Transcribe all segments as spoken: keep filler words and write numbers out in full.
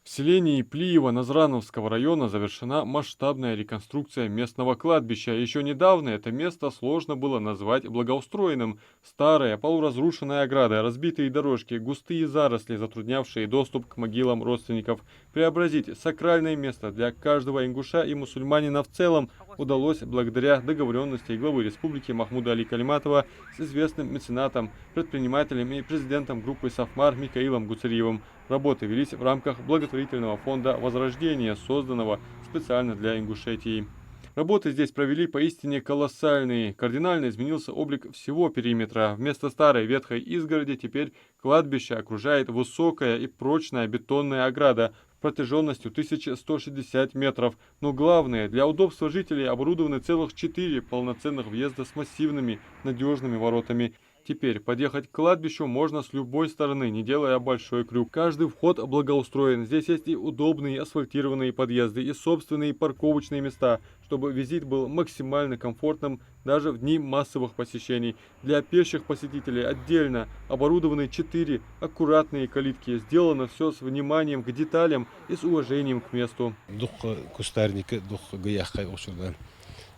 В селении Плиево Назрановского района завершена масштабная реконструкция местного кладбища. Ещё недавно это место сложно было назвать благоустроенным. Старая полуразрушенная ограда, разбитые дорожки, густые заросли, затруднявшие доступ к могилам родственников. Преобразить сакральное место для каждого ингуша и мусульманина в целом удалось благодаря договорённости главы республики Махмуда-Али Калиматова с известным меценатом, предпринимателем и президентом группы «Сафмар» Микаилом Гуцериевым. Работы велись в рамках благотворительного фонда «Возрождение», созданного специально для Ингушетии. Работы здесь провели поистине колоссальные. Кардинально изменился облик всего периметра. Вместо старой ветхой изгороди теперь кладбище окружает высокая и прочная бетонная ограда протяжённостью тысяча сто шестьдесят метров. Но главное, для удобства жителей оборудованы целых четыре полноценных въезда с массивными, надёжными воротами. Теперь подъехать к кладбищу можно с любой стороны, не делая большой крюк. Каждый вход благоустроен. Здесь есть и удобные асфальтированные подъезды, и собственные парковочные места, чтобы визит был максимально комфортным даже в дни массовых посещений. Для пеших посетителей отдельно оборудованы четыре аккуратные калитки. Сделано всё с вниманием к деталям и с уважением к месту. Дукха кустарника, дукха га яьккхай укх чура.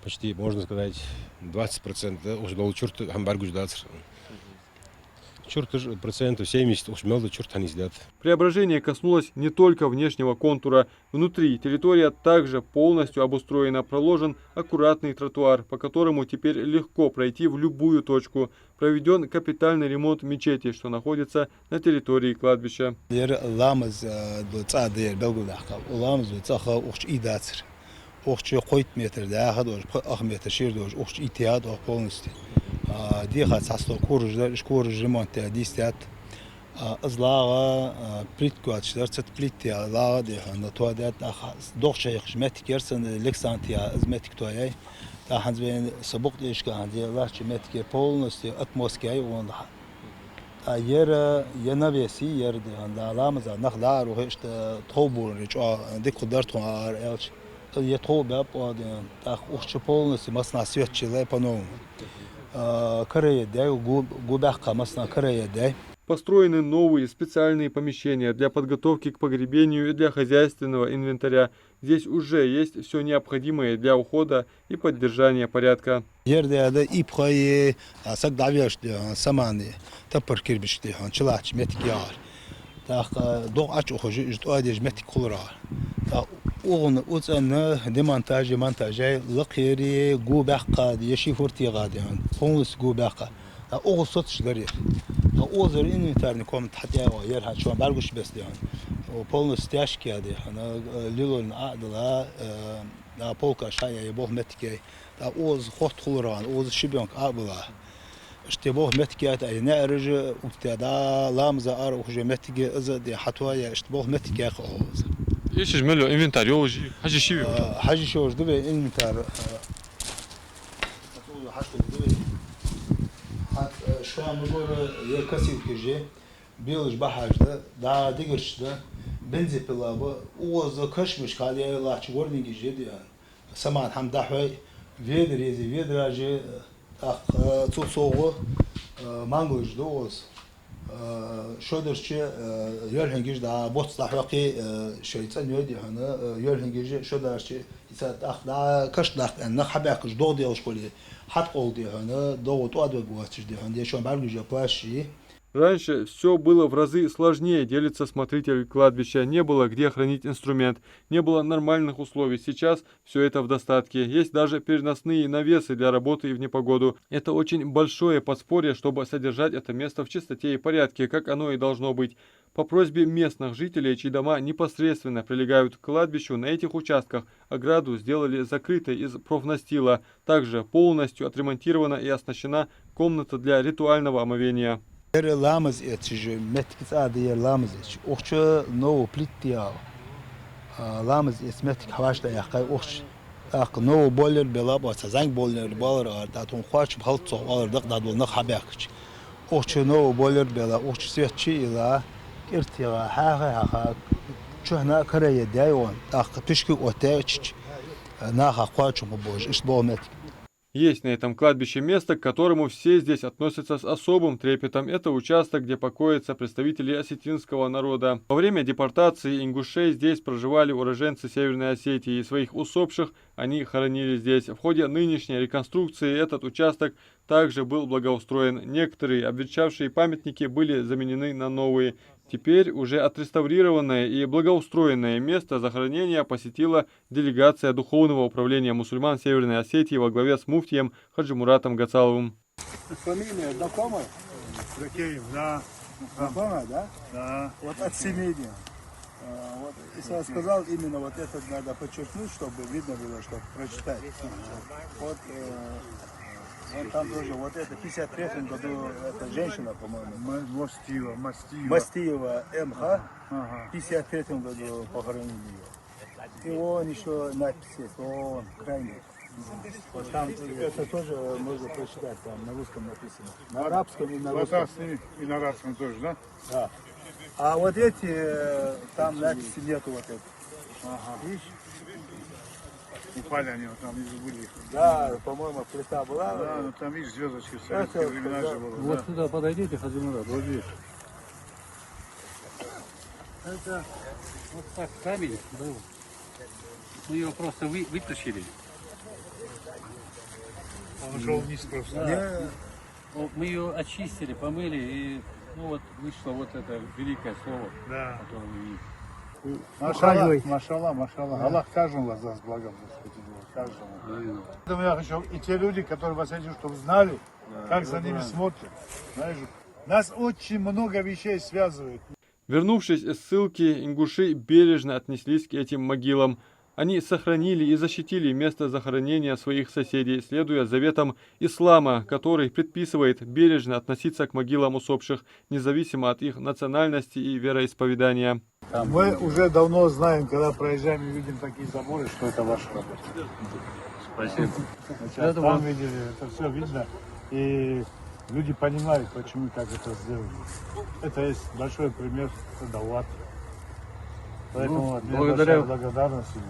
Почти, можно сказать, двадцать процентов укх чу дола чурт хӀама бӀаргагуш дацар. Чурташ процентов семьдесят укх чу мел дола чурт хьанийсдаьд. Преображение коснулось не только внешнего контура. Внутри территория также полностью обустроена, проложен аккуратный тротуар, по которому теперь легко пройти в любую точку. Проведён капитальный ремонт мечети, что находится на территории кладбища. Ер ламаз, э, дола цӀа да ер белгалдаьккха. Укх ламаза дола цӀа ха укх чу ийдацар. Укх чу кхойтта метр дӀаьха долаш, пхи-, ах метр шера долаш, укх чу ийтта яд оаха полностью. А, дехар цхьа стол кораж дар, уж кораж ремонт яь дийстад. А, из лагӀа, а, плитка кхоачаш дар, цу плитка лагӀа дехар, на тоадаьд, тӀаккха дохча яхаш моттиг яр, цун лексант я, из моттиг тоаяьй. ТӀаккха хӀанз вайна са букъ тӀехьашка хӀанз латтача моттиге полностью отмостка яьй укхунна. ТӀаккха ер, ер навес я ер, дехар, да, ламаза нах дӀаарахьа иштта тхов болаш чӀоагӀа дика хургдар тхона ара аьлча. Ер тхов баьб оаха, дехар, тӀаккха укх чу полностью массанахьа свет чуллай по-новому. А, караяргьяй, гу-, гу баьккха массанахьа караяргьяй. Построены новые специальные помещения для подготовки к погребению и для хозяйственного инвентаря. Здесь уже есть всё необходимое для ухода и поддержания порядка. Ер да, да, ипхай, а, саг дӀавеш, да, самани, таппар кирбиш, да, чулаьча моттиг яр. ТӀаккха догӀа Ӏочуухаш, уж тӀоадеш моттиг хулар. ТӀаккха укхун уцӀанна демонтажи, монтажи, лакхери, гу баьккха, я ши фур тӀагӀа, да, полностью гу баьккха. А укхаза соцаш дар ер. А укхазара инвентарный комната хьатӀа я, ер хьа чу бӀаргагуш бес, дехар. О, полностью стяжка я, дехар. Ана, э, лилолна Ӏадала, э, а полкаш хьаяь, я болх моттиг яьй. ТӀаккха укхаза хотта хулар, укхаза шибенка Ӏабала. Иштта болх моттиг яьй, тӀаккха наӀараш а уттадаь, ламаза ара ухаш моттиг я из, да, хьатоаяь, иштта болх моттиг яьй укхаза. Эшаш мел йола инвентарь йолаш я, хьажа ши ве? А, хьажа ши ве да вай инвентарь, а, Хьа, э, шамагора, э, косилкаш я, белаш бахьаш да, да, дигирш да, бензопила ба, укхаза кашамашка хьалъяьй латтача горнигаш я, да, саман хӀама дӀахьой, ведар еза, ведраш я, э, тӀаккха, э, цул совгӀа, э, мангалаш да укхаза. Э, шодарча, э, йоьлхьангаш да, боц дӀахьокхе, э, шоай цӀенйой, дехар, э, йоьлхьангаш шодарча, ица тӀаккха да, каш даккха аьнна, нах хьабаьхкача догӀа делаш хуле, хьатӀакъовла, дехар, догӀа тӀоадваргвоацаш, дехар, я шоана бӀаргагуш я плащи. Раньше всё было в разы сложнее, делится смотритель кладбища. Не было где хранить инструмент, не было нормальных условий. Сейчас всё это в достатке. Есть даже переносные навесы для работы и в непогоду. Это очень большое подспорье, чтобы содержать это место в чистоте и порядке, как оно и должно быть. По просьбе местных жителей, чьи дома непосредственно прилегают к кладбищу, на этих участках ограду сделали закрытой из профнастила. Также полностью отремонтирована и оснащена комната для ритуального омовения. Ер ламаз эцаш моттиг, цӀа да ер ламаз эцаш. Укх чу новая плита я, а, ламаз эца моттиг хьавӀашагӀъяьккхай укх чу. ТӀаккха новый бойлер белаб оаха, цхьа зӀамига бойлер балар ара, тӀаккха тхона кхоачам хилац цох оалар, дакъа дӀадола нах хьабаьхкача. Укх чу новый бойлер бела, укх чу свет чуйилла, кӀиртигӀа хьаха, хьаха, чухьнахьа караяргьяй укхун, тӀаккха пишкаш оттаяьй чу, наха кхоачам хургболаш, иштта бола моттиг. Есть на этом кладбище место, к которому все здесь относятся с особым трепетом. Это участок, где покоятся представители осетинского народа. Во время депортации ингушей здесь проживали уроженцы Северной Осетии. Своих усопших они хоронили здесь. В ходе нынешней реконструкции этот участок также был благоустроен. Некоторые обветшавшие памятники были заменены на новые. Теперь уже отреставрированное и благоустроенное место захоронения посетила делегация Духовного управления мусульман Северной Осетии во главе с муфтием Хаджимуратом Гацаловым. Фамилия знакомая? Закеев, да. Знакомая, да? Да. Вот от семейства. А, вот, если я сказал именно вот этот, надо подчеркнуть, чтобы видно было, чтобы прочитать. Вот, э, вон там тоже, вот это в пятьдесят третьем году, это женщина, по-моему. Ма-, Мостиева, Мостиева. Мостиева М Х. Ага. В пятьдесят третьем году похоронили ее. И вон ещё надпись есть, вон, крайний. Вот там это тоже можно прочитать, там на русском написано. На арабском и на русском. Вот так с ними и на арабском тоже, да? Да. А вот эти, э, там надписи нету вот этой. Ага. Видишь? Упали они, вот там внизу были. Да, по-моему, плита была. Да, ну там, видишь, звездочки в советские времена же было. Вот сюда подойдите, Хаджимурат, вот здесь. Это вот так камень был. Мы его просто вы-, вытащили. Он ушёл вниз просто. Да. Не. О, мы её очистили, помыли, и, ну, вот вышло вот это великое слово, да, которое вы видите. Машаллах, машаллах, машаллах. Да. Аллах каждому из вас благо, Господи, каждому. Аминь. Поэтому я хочу, и те люди, которые вас этим, чтобы знали, да, как за ними смотрят. Знаешь, нас очень много вещей связывает. Вернувшись из ссылки, ингуши бережно отнеслись к этим могилам. Они сохранили и защитили место захоронения своих соседей, следуя заветам ислама, который предписывает бережно относиться к могилам усопших, независимо от их национальности и вероисповедания. Мы уже давно знаем, когда проезжаем и видим такие заборы, что это ваша работа. Спасибо. Сейчас там видели, это всё видно. И люди понимают, почему и как это сделали. Это есть большой пример, это даъват. Поэтому от меня большая благодарность ему.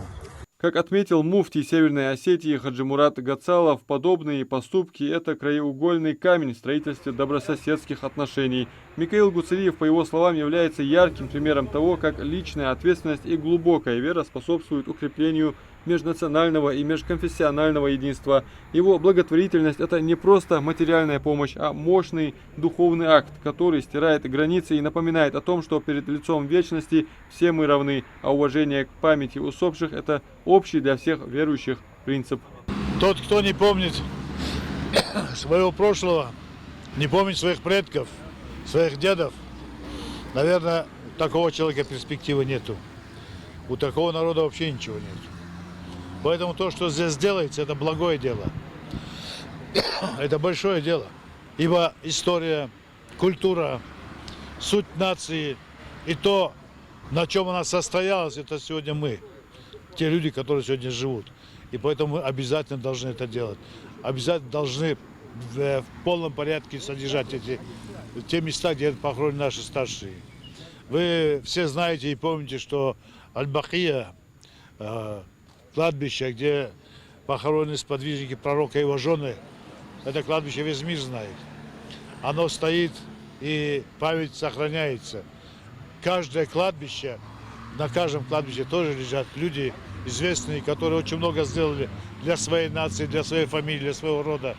Как отметил муфтий Северной Осетии Хаджимурат Гацалов, подобные поступки — это краеугольный камень в строительстве добрососедских отношений. Микаил Гуцериев, по его словам, является ярким примером того, как личная ответственность и глубокая вера способствуют укреплению межнационального и межконфессионального единства. Его благотворительность — это не просто материальная помощь, а мощный духовный акт, который стирает границы и напоминает о том, что перед лицом вечности все мы равны, а уважение к памяти усопших — это общий для всех верующих принцип. Тот, кто не помнит своего прошлого, не помнит своих предков, своих дедов, наверное, такого человека перспективы нету. У такого народа вообще ничего нет. Поэтому то, что здесь делается, это благое дело. Это большое дело. Ибо история, культура, суть нации и то, на чём она состоялась, это сегодня мы. Те люди, которые сегодня живут. И поэтому мы обязательно должны это делать. Обязательно должны в, в полном порядке содержать эти, те места, где похоронены наши старшие. Вы все знаете и помните, что Аль-Бакия, э, кладбище, где похоронены сподвижники Пророка и его жёны, это кладбище весь мир знает. Оно стоит, и память сохраняется. Каждое кладбище, на каждом кладбище тоже лежат люди известные, которые очень много сделали для своей нации, для своей фамилии, для своего рода.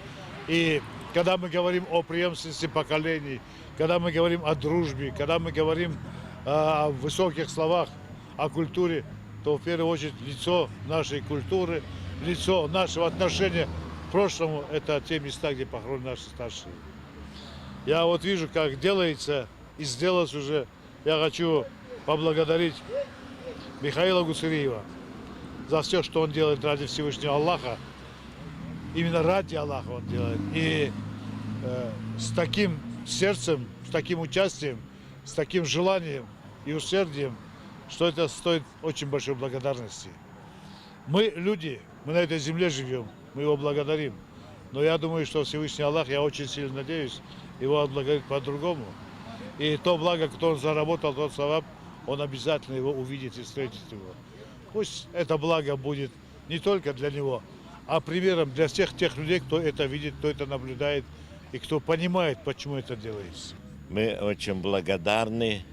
И когда мы говорим о преемственности поколений, когда мы говорим о дружбе, когда мы говорим, а, о высоких словах, о культуре, то в первую очередь лицо нашей культуры, лицо нашего отношения к прошлому — это те места, где похоронены наши старшие. Я вот вижу, как делается и сделалось уже. Я хочу поблагодарить Михаила Гуцериева за всё, что он делает ради Всевышнего Аллаха. Именно ради Аллаха он делает. И, э, с таким сердцем, с таким участием, с таким желанием и усердием, что это стоит очень большой благодарности. Мы люди, мы на этой земле живём, мы его благодарим. Но я думаю, что Всевышний Аллах, я очень сильно надеюсь, его отблагодарит по-другому. И то благо, которое он заработал, тот саваб, он обязательно его увидит и встретит его. Пусть это благо будет не только для него, А примером для всех тех людей, кто это видит, кто это наблюдает и кто понимает, почему это делается. Мы очень благодарны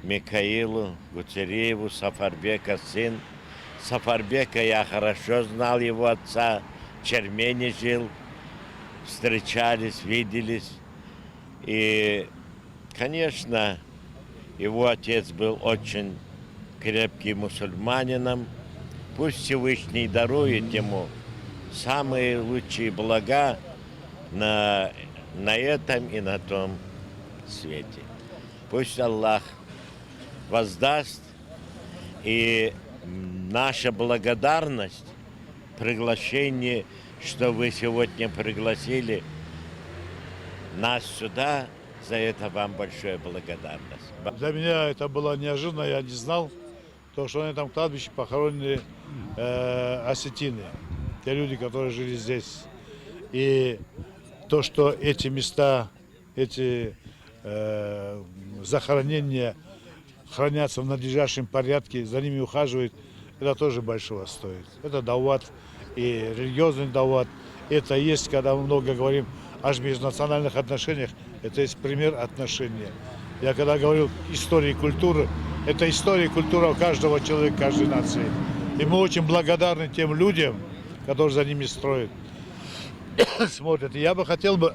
Микаилу Гуцериеву, Сафарбека сын. Сафарбека я хорошо знал, его отца, в Чермени жил. Встречались, виделись. И, конечно, его отец был очень крепким мусульманином. Пусть Всевышний дарует ему самые лучшие блага на, на этом и на том свете. Пусть Аллах воздаст, и наша благодарность, приглашение, что вы сегодня пригласили нас сюда, за это вам большая благодарность. Для меня это было неожиданно, я не знал, то, что они там на кладбище похоронены, э, осетины, те люди, которые жили здесь. И то, что эти места, эти, э, захоронения хранятся в надлежащем порядке, за ними ухаживают, это тоже большего стоит. Это даъват, и религиозный даъват. Это есть, когда мы много говорим о межнациональных отношениях, это есть пример отношения. Я когда говорил истории культуры, это история и культура каждого человека, каждой нации. И мы очень благодарны тем людям, которые за ними строят, смотрят. И я бы хотел бы,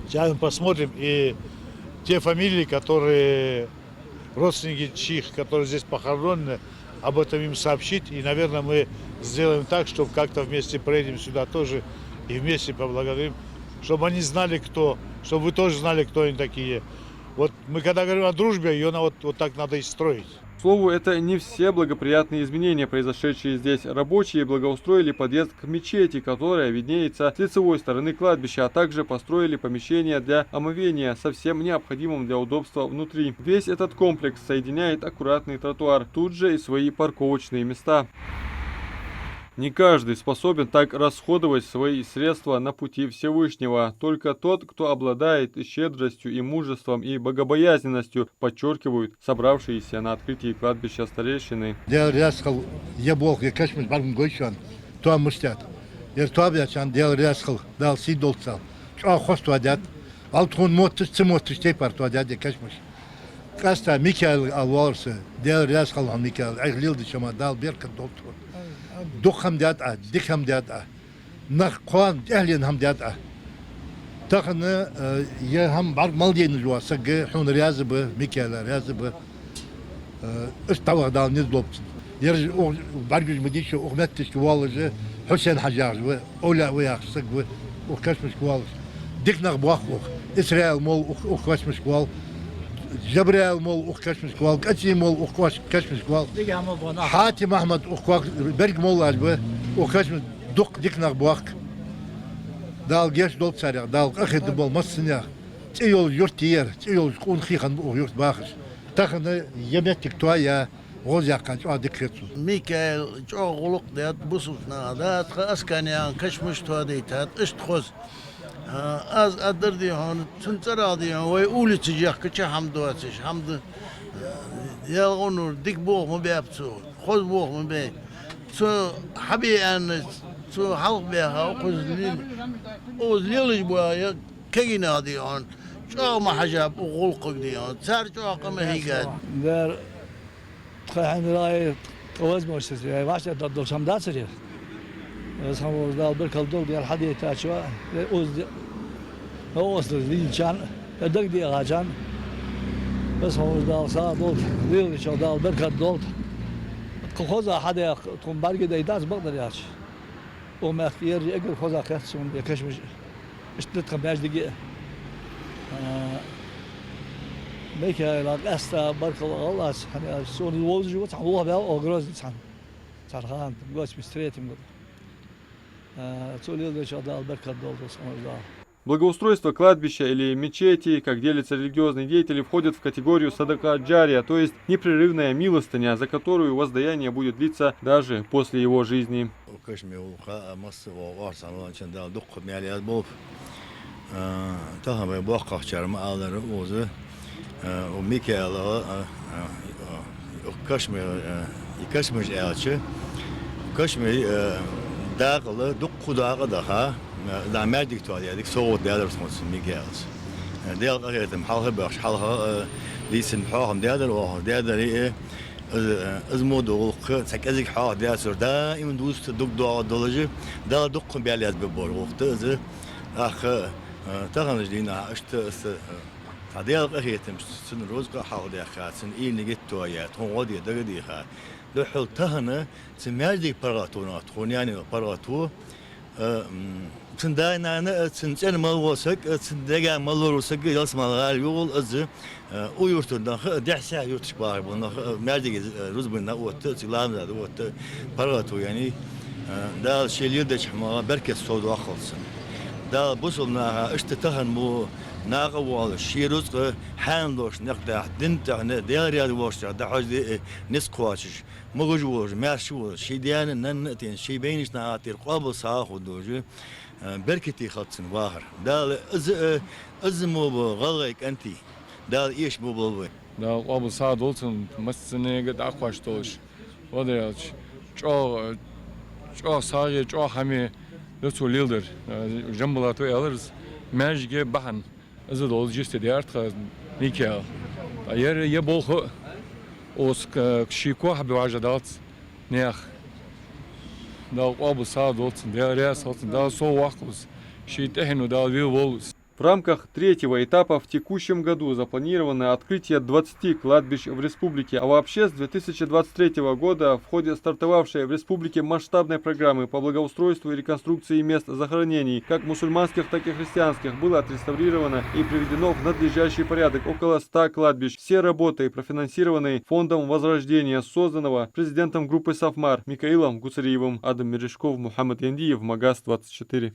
сейчас мы посмотрим, и те фамилии, которые родственники чьих, которые здесь похоронены, об этом им сообщить. И, наверное, мы сделаем так, чтобы как-то вместе проедем сюда тоже и вместе поблагодарим, чтобы они знали, кто, чтобы вы тоже знали, кто они такие. Вот мы когда говорим о дружбе, её на-, вот, вот так надо и строить. К слову, это не все благоприятные изменения, произошедшие здесь. Рабочие благоустроили подъезд к мечети, которая виднеется с лицевой стороны кладбища, а также построили помещение для омовения со всем необходимым для удобства внутри. Весь этот комплекс соединяет аккуратный тротуар, тут же и свои парковочные места. Не каждый способен так расходовать свои средства на пути Всевышнего. Только тот, кто обладает щедростью и мужеством и богобоязненностью, подчеркивают собравшиеся на открытии кладбища старейшины. Даьла раьза хилва, ер болх, ер кашамаш бӀаргагой шоана, тоабаш даьд. Ер тоабаьчарна Даьла раьза хилва, Дала сий долда царна. ЧӀоагӀа хоза тоадаьд. Валлахӏи, тхона мотташ, ца мотташ тайпара тоадаьд ер кашамаш. Къаьстта Микаил ала воаллар са, Даьла раьза хилва хьона, Микаил, Ӏайха леладеча хӀаман Дала беркат долда тхона. Дукха хӀама даьд Ӏа, дика хӀама даьд Ӏа. Нах кхоана тӀехьленна хӀама даьд Ӏа. Тахан, э, ер хӀама бӀарга мел дайна вола саг хьона раьза ба, Микаила раьза ба. Э, иштта дӀаваха Дала низ лолба цунна. Ераш укх бӀаргаш ма дий шо, укх метташка воаллаш, Хьусен-Хьажа яхаш ва, овлияъ ва яхаш саг ва, укх кашамашка воаллаш. Дика нах боахк укх, Исраил молла укх, укх кашамашка воалл, Жабраил молла укх кашамашка воалл, Каци молла укх каш-, кашамашка воалл. Хьатим-Ахьмад укх кох-, берригаш моллаш ба, укх кашамашка дукха дика нах боахк. Дала гешт долда царех, Дала къахетам болба массанех. ЦӀи йолаш юрт я ер, цӀи йолаш къона хий хиннаб укх юрта бахаш. Тахан ер моттиг тоаяь, гӀоздаьккха чӀоагӀа дика хет сона. Микаила чӀоагӀа гӀулакх даьд бусалба наха. Да, тха Асканаькъан кашамаш тоадайтад, иштта хоза. А, аз а дар дий хьона, цун цӀерагӀа дий хьона, вай улицаш яхкача хӀама доацаш, хӀама да, ялгӀанур, дика болх ма баьб цо, хоза болх ма баьб. Цо хьабе аьнна, цо хьалха баьха, укхаза лел-, укхаза лелаш бола кагий нах дий хьона, чӀоагӀа ма хьежаб укх гӀулакхага дий хьона, цар чӀоагӀа къа ма хьийгад. Тха хьайна рай, тха возможность, вай вӀаштӀехьдаргдолаш хӀама дацар ер. Веза хинна волча Дала беркат долда ер хьадайтачоа, ер озде-, новкъостал дийначарна, ер дагадехачарна. Веза хинна волча Дала сагӀа долда, леладечох Дала беркат долда. Тха хоза хьадаьккха, тхона бӀаргадайдац, бакъдар аьлча. Укх мехка ераш эггара хоза хет сона ер кашамаш. Иштта да тха маьждиге а. А, Микаила къаьстта баркал ала аз, хӀана аьлча сона вовзаш ва цхьан вохабаьл оаха Грозне цхьан. Цхьан хана, в восемьдесят третьем году. А, цо леладечох Дала беркат долда, веза хинна волча Дала. Благоустройство кладбища или мечети, как делятся религиозные деятели, входит в категорию садака джария, то есть непрерывная милостыня, за которую воздаяние будет длиться даже после его жизни. Укх кашамаш ха а масса а оарцахьа валчун Дала дукха маьл яз болба. А, тахан вай боккхагӀчар ма аллара укхаза, а, укх Микаила, а, а, укх кашамаш, а, и кашамаш аьлча, кашамаш, а, Дакъала дукха дакъа даха, э, да маьждиг тоадаьдиг совгӀат даьдар сона цу Микаила. Э, Даьла къахетам хьалха баьхаш, хьалха, э, дийцина хьехам даьдар оаха, даьдар и, э, из, э, из мо да гӀулакх, цхьа кӀезига хьехам даьцар, даим дувца дуг доагӀа долаш, Дала дукха баьлла язбе бор гӀулакх да из, тӀаккха, э, таханарча дийнахьа иштта, иштта, э, цхьа Даьла къахетамца цун рузкъа хьалха даьккха, цун уйла-нигат тоаяь, тхона гӀо де дагадеха. Духхьал тахан цу маьждига паргӀато нах, тхона яьнна паргӀато, э, м, цун даь-нана, э, цун цӀен мел вола саг, э, цун дега мел лору саг, ялсмала гӀала югӀал из, э, у юртара нах, э, дехьа-сехьа юрташка бахар бола нах, э, маьждиге, э, рузба бина отта, цига ламаз да отта, паргӀато яьннай, э, Дала ший леладеча хӀамах беркат совдоаккхалда цунна. Дала бусалба наха иштта тахан мо накъавоалаш, ший рузкъа хьаьнала долаш никъ дахьа, дина тӀехьа, Даьла раьза волча тӀехьа дӀахьожаде, э, низ кхоачаш, могаш волаш, маьрша волаш, ший даьна, нанна а тена, ший байнача наха тӀера къоабал сагӀа хургдолаш, э, беркате хилда цун вахар. Дала из, э, из мо ба гӀалгӀай кӀантий, Дала эшам болба вай. Дала къоабал сагӀа долда цун, массанега дӀакхоачаш долаш. Вадаралч, чӀоагӀа, чӀоагӀа сагӀа, чӀоагӀа хӀама да цо леладер. Э, Жамбулата аьлар из, маьждиге бахьан. Из долаш йисте даьр тха Микаила. Ер, ер болх а, укхаза ший кохьа бе вӀажа далац наьха. Дала къоабал сагӀа долда цун, Даьла раьза хилва цунна, Дала совваккхалва из, ший тӀехьено Дала вел волва из. В рамках третьего этапа в текущем году запланировано открытие двадцати кладбищ в республике, а вообще с две тысячи двадцать третьего года в ходе стартовавшей в республике масштабной программы по благоустройству и реконструкции мест захоронений, как мусульманских, так и христианских, было отреставрировано и приведено в надлежащий порядок около ста кладбищ. Все работы профинансированы Фондом Возрождения, созданного президентом группы «Сафмар» Микаилом Гуцериевым. Адам Мережков, Мухаммад Яндиев, Магас двадцать четыре.